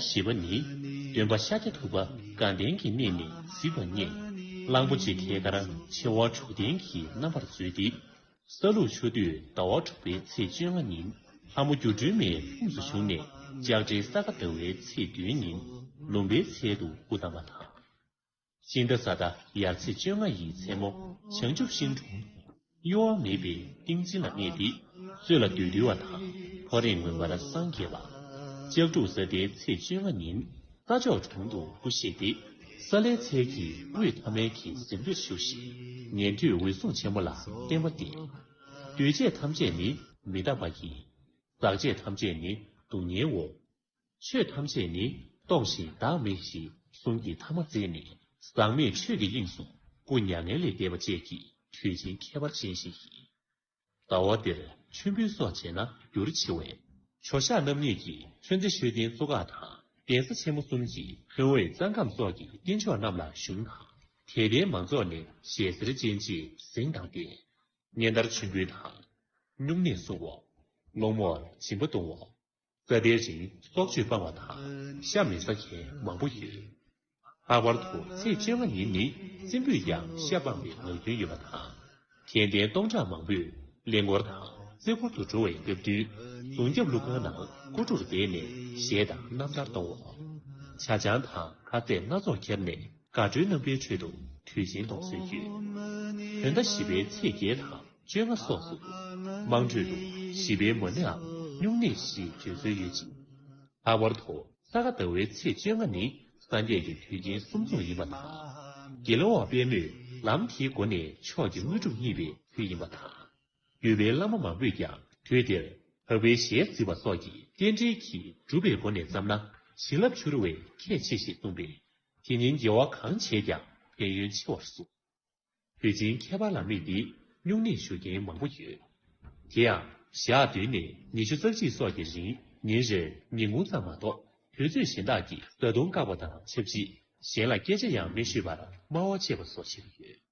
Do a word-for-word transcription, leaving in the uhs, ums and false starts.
བཞི་པ་ནི། སྟོན་པ་ཤཱཀྱ་ཐུབ་པ་དགའ་ལྡན་གྱི་གནས་ནས་གཟིགས་པ་རྙེད། གླང་པོ་ཆེ་ཐལ་དཀར་མཆེ་བ་དྲུག་ལྡན་གྱི་རྣམ་པར་བཟོས་ཏེ། ས་ལུག་མཆོད་དུས་ཟླ་བ་དྲུག་པའི་ཚེས་བཅོ་ལྔ་ཉིན། ལྷ་མོ་སྒྱུ་འཕྲུལ་མའི་ལྷུམས་སུ་ཞུགས་ནས་ལྕགས་སྤྲེལ་ས་ག་ཟླ་བའི་ཚེས་བདུན་ཉིན་ལུམ་པའི་ཚལ་དུ་སྐུ་བལྟམས་པ་དང་། ཤིང་རྟ་བཟའ་ཟླ་ཡར་ཚེས་བཅོ་ལྔ་ཡི་མཚན་མོ་བྱང་ཆུབ་ཤིང་དྲུང་གཡོ་བ་མེད་པའི་ཏིང་འཛིན་ལ་གནས་ཏེ། སྲོད་ལ་བདུད་འདུལ་བ་དང་ཕོ་བྲང་མངོན་པར་སངས་རྒྱས་པ། ལྕགས་འབྲུག་གཟའ་ཟླའི་ཚེས་བཅོ་ལྔ་ཉིན་རྟ་མཆོག་གྲོང་དུ་སྐུ་གཤེགས་ཏེ། ས་ལའི་ཚལ་གྱི་དབུས་ཐ་མལ་གྱི་གཟིམ་དྲོད་ཞུ་ཞིང་ཉན་ཐོས་འོད་སྲུང་ཆེན་མོ་ལ་བསྟན་པ་བསྟན། འདུས་བྱས་ཐམས་ཅད་ནི་མི་རྟག་པ་ཡིན། ཟག་བཅས་ཐམས་ཅད་ནི་སྡུག་བསྔལ་འོང་། ཆོས་ཐམས་ཅད་ནི་སྟོང་ཞིང་བདག་མེད་ཞེས་གསུང་གི་ཐ་མ་བཙལ་ནས། ཟག་མེད་ཆོས་ཀྱི་དབྱིངས་སུ་སྐུ་མྱ་ངན་ལས་འདས་པ་བཅས་ཀྱི་དུས་ཆེན་ཁྱད་པར་ཅན་ཞིག་ཡིན། ཟླ་བ་འདིར་མཆོད་འབུལ་སོགས་བྱས་ན་འགྱུར་ཆེ་བས། ཇོ་ཤཱཀ་རྣམ་གཉིས་ཀྱིས་ཚོན་རྩི་མཆོད་རྟེན་གཙུག་ཁག་དང་གདན་ས་ཆེན་མོ་གསུམ་གྱི་ཕུན་འོད་གཙང་ཁམས་སོགས་ཀྱི་རྟེན་མཆོག་རྣམས་ལ་ཞུགས་ན། དད་ལྡན་མང་ཚོགས་ནས་ཞལ་གསེར་ཅན་གྱི་གཟེངས་དང་ལྡན། སྙན་དར་མཆོད་འབུལ་དང་། སྨྱུང་གནས་སྲུང་བ། སློང་མོར་སྦྱིན་པ་གཏོང་བ། རྩ་དལ་རིང་སྲོག་གཅོད་སྤང་བ་དང་ཤ་མི་ཟ་མཁན་མང་པོ་ཡོད། ལྷག་པར་དུ་ཚེས་བཅོ་ལྔ་ཉིན་ནི་རྩེ་འབུད་ཡང་ཤ་སྤངས་པའི་ངག་རྒྱུན་ཡོད་པ་དང་། དད་ལྡན་སྟོང་ཕྲག་མང་པོས་གླིང་སྐོར་དང་རྩེ་སྐོར་དུ་འགྲོ་བའི་སྐབས་བསྟུན། གདུང་རྒྱབ་ཀླུ་ཁང་ནང་སྐུ་ཕྲུག་བསྡད་ནས་གཞས་དང་རྣམ་ཐར་གཏོང་བ། ཇ་ཆང་དང་ཁ་ཟས་སྣ་ཚོགས་ཁྱེར་ནས་དགའ་སྤྲོའི་རྣམ་པའི་ཁྲོད་དུ་དུས་ཆེན་གཏོང་སྲོལ་ཡོད། བོད་ཟླ་བཞི་པའི་ཚེས་བརྒྱད་དང་བཅོ་ལྔ་སོགས་སུ་དམངས་ཁྲོད་དུ་བཞི་པའི་མ་ཎི་འམ་སྨྱུང་གནས་ཞེས་བརྗོད་སྲོལ་ཡོད་ཅིང་། ལྷག་པར་དུ་ས་ག་ཟླ་བའི་ཚེས་བཅོ་ལྔ་ནི་སངས་རྒྱས་ཀྱི་དུས་ཆེན་གསུམ་འཛོམས་ཡིན་པ་དང་། དགེ་སློང་བ་པདྨོས་ལམ་དེའི་སྒོ་ནས་མཆོག་གི་དངོས་གྲུབ་བརྙེས་པའི་དུས་ཡིན་པ་དང་། བརྒྱུད་པའི་བླ་མ་མང་པོས་ཀྱང་དུས་དེར་འཕགས་པའི་ཞལ་གཟིགས་པ་སོགས་ཀྱི་རྟེན་འབྲེལ་གྱིས་སྒྲུབ་པའི་སྒོ་ནས་བརྩམས་ན་བྱིན་རླབས་འཕྱུར་བས་ཁྱད་ཆེ་ཞེས་གསུངས་པས། དེ་ཉིན་དགེ་བ་གང་བྱས་ཀྱང་ཕན་ཡོན་ཆེ་བར་གསུངས། དུས་ཆེན་ཁྱད་པར་ལ་དམིགས་ཏེ་སྨྱུང་གནས་ཞུ་མཁན་མང་པོ་ཡོད། དེ་ཡང་ཞག་བདུན་ནས་ཉི་ཤུ་རྩ་གཅིག་སོགས་ཀྱི་རིང་ཉིན་རེར་ཉིན་གུང་ཙམ་མ་གཏོགས་དུས་ཚོད་གཞན་དག་གི་བཟའ་བཏུང་བཀག་པ་དང་ཆབས་ཅིག་གཞན་ལ་སྐད་ཆ་ཡང་མི་ཤོད་པར་སྨྲ་བ་བཅད་པ་སོགས་བྱེད་ཀྱི་ཡོད།